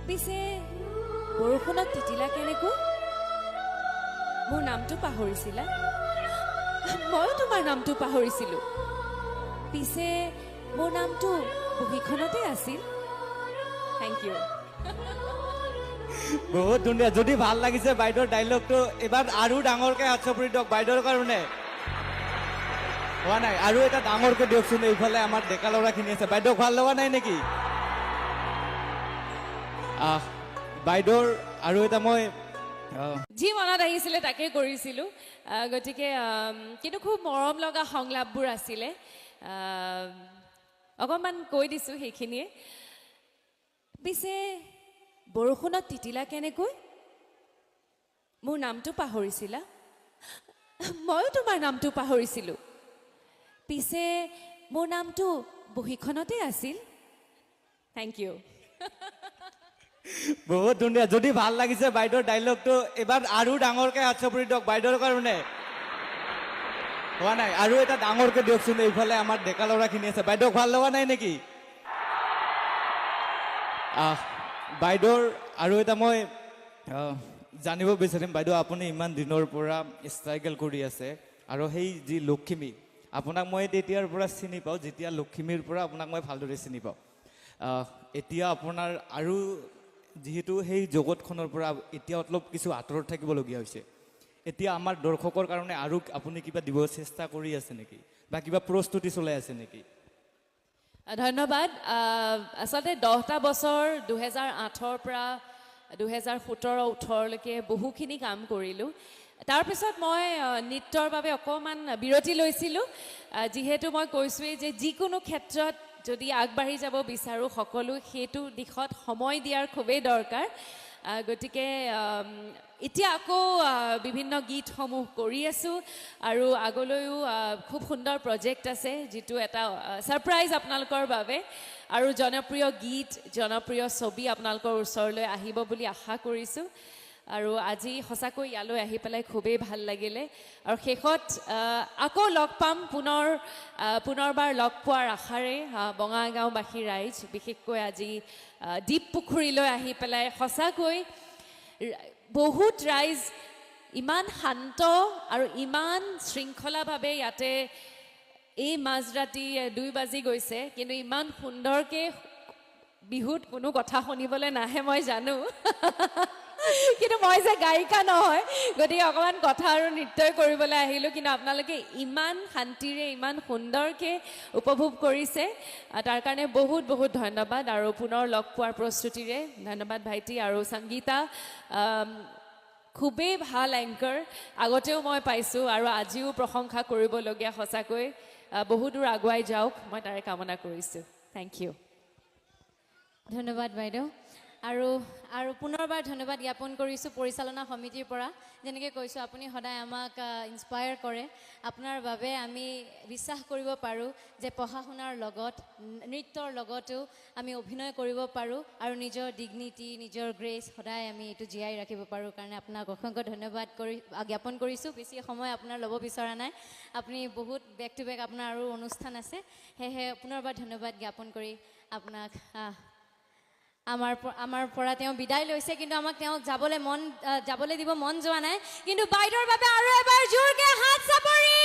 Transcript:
পিছে বৰষুণত তিতিলা কেনেকৈ? মোৰ নামটো পাহৰিছিলা? ময়ো তোমাৰ নামটো পাহৰিছিলো। পিছে মোৰ নামটো বহীখনতে আছিল। Thank you. বহুত ধুনীয়া। যদি ভাল লাগিছে বাইদেউৰ ডাইলগটো, এবাৰ আৰু ডাঙৰকে হাত চাপৰি দিয়ক বাইদেউৰ কাৰণে। হোৱা নাই, আৰু এটা ডাঙৰকে দিয়কচোন। এইফালে আমাৰ ডেকা ল'ৰাখিনি আছে। বাইদেউক ভাল লগা নাই নেকি? বাইদেউৰ আৰু এটা মই যি মনত আহিছিলে তাকে কৰিছিলোঁ। গতিকে কিন্তু খুব মৰম লগা সংলাপবোৰ আছিলে। অকণমান কৈ দিছোঁ সেইখিনিয়ে। পিছে বৰষুণত তিতিলা কেনেকৈ? মোৰ নামটো পাহৰিছিলা? ময়ো তোমাৰ নামটো পাহৰিছিলোঁ। পিছে মোৰ নামটো বহীখনতে আছিল। Thank you. বহুত ধুনীয়া। যদি ভাল লাগিছে বাইদেউৰ ডাইলগটো, এবাৰ আৰু ডাঙৰকে হাত চাপৰি দিয়ক বাইদেউৰ কাৰণে। হোৱা নাই, আৰু এটা ডাঙৰকে দিয়কচোন। এইফালে আমাৰ ডেকা ল'ৰাখিনি আছে। বাইদেউক ভাল লগা নাই নেকি? বাইদেউৰ আৰু এটা মই জানিব বিচাৰিম। বাইদেউ, আপুনি ইমান দিনৰ পৰা ষ্ট্ৰাগল কৰি আছে আৰু সেই যি লখিমী, আপোনাক মই তেতিয়াৰ পৰা চিনি পাওঁ যেতিয়া লখিমীৰ পৰা আপোনাক মই ভালদৰে চিনি পাওঁ। এতিয়া আপোনাৰ আৰু যিহেতু সেই জগতখনৰ পৰা এতিয়া অলপ কিছু আঁতৰত থাকিবলগীয়া হৈছে, এতিয়া আমাৰ দৰ্শকৰ কাৰণে আৰু আপুনি কিবা দিব চেষ্টা কৰি আছে নেকি বা কিবা প্ৰস্তুতি চলাই আছে নেকি? ধন্যবাদ। আচলতে 10টা বছৰ, 2008ৰ পৰা 2017-18লৈকে বহুখিনি কাম কৰিলোঁ। তাৰপিছত মই নৃত্যৰ বাবে অকণমান বিৰতি লৈছিলোঁ। যিহেতু মই কৈছোঁৱেই যে যিকোনো ক্ষেত্ৰত যদি আগবাঢ়ি যাব বিচাৰোঁ, সকলো সেইটো দিশত সময় দিয়াৰ খুবেই দৰকাৰ। গতিকে এতিয়া আকৌ বিভিন্ন গীতসমূহ কৰি আছোঁ আৰু আগলৈও খুব সুন্দৰ প্ৰজেক্ট আছে, যিটো এটা ছাৰপ্ৰাইজ আপোনালোকৰ বাবে, আৰু জনপ্ৰিয় গীত, জনপ্ৰিয় ছবি আপোনালোকৰ ওচৰলৈ আহিব বুলি আশা কৰিছোঁ। আৰু আজি সঁচাকৈ ইয়ালৈ আহি পেলাই খুবেই ভাল লাগিলে। আৰু শেষত আকৌ লগ পাম, পুনৰবাৰ লগ পোৱাৰ আশাৰে বঙাইগাঁওবাসী ৰাইজ, বিশেষকৈ আজি দ্বীপ পুখুৰীলৈ আহি পেলাই সঁচাকৈ বহুত ৰাইজ ইমান শান্ত আৰু ইমান শৃংখলাভাৱে ইয়াতে এই মাজৰাতি 2 বাজি গৈছে, কিন্তু ইমান সুন্দৰকৈ। বিহুত কোনো কথা শুনিবলৈ নাহে মই জানো, কিন্তু মই যে গায়িকা নহয়, গতিকে অকণমান কথা আৰু নৃত্যই কৰিবলৈ আহিলোঁ। কিন্তু আপোনালোকে ইমান শান্তিৰে ইমান সুন্দৰকৈ উপভোগ কৰিছে, তাৰ কাৰণে বহুত বহুত ধন্যবাদ। আৰু পুনৰ লগ পোৱাৰ প্ৰস্তুতিৰে ধন্যবাদ ভাইটি আৰু সংগীতা। খুবেই ভাল এংকৰ, আগতেও মই পাইছোঁ আৰু আজিও প্ৰশংসা কৰিবলগীয়া। সঁচাকৈ বহু দূৰ আগুৱাই যাওক, মই তাৰে কামনা কৰিছোঁ। Thank you. ধন্যবাদ বাইদেউ। আৰু পুনৰবাৰ ধন্যবাদ জ্ঞাপন কৰিছোঁ পৰিচালনা সমিতিৰ পৰা। যেনেকৈ কৈছোঁ, আপুনি সদায় আমাক ইনস্পায়াৰ কৰে। আপোনাৰ বাবে আমি বিশ্বাস কৰিব পাৰোঁ যে পঢ়া শুনাৰ লগত, নৃত্যৰ লগতো আমি অভিনয় কৰিব পাৰোঁ আৰু নিজৰ ডিগনিটি, নিজৰ গ্ৰেচ সদায় আমি এইটো জীয়াই ৰাখিব পাৰোঁ। কাৰণে আপোনাক অসংখ্য ধন্যবাদ কৰি জ্ঞাপন কৰিছোঁ। বেছি সময় আপোনাৰ ল'ব বিচৰা নাই, আপুনি বহুত বেক টু বেক আপোনাৰ আৰু অনুষ্ঠান আছে। সেয়েহে পুনৰবাৰ ধন্যবাদ জ্ঞাপন কৰি আপোনাক আমাৰ পৰা তেওঁ বিদায় লৈছে, কিন্তু আমাক তেওঁক যাবলৈ দিব মন যোৱা নাই। কিন্তু বাইদেউৰ বাবে আৰু এবাৰ জোৰকে হাত চাপৰি।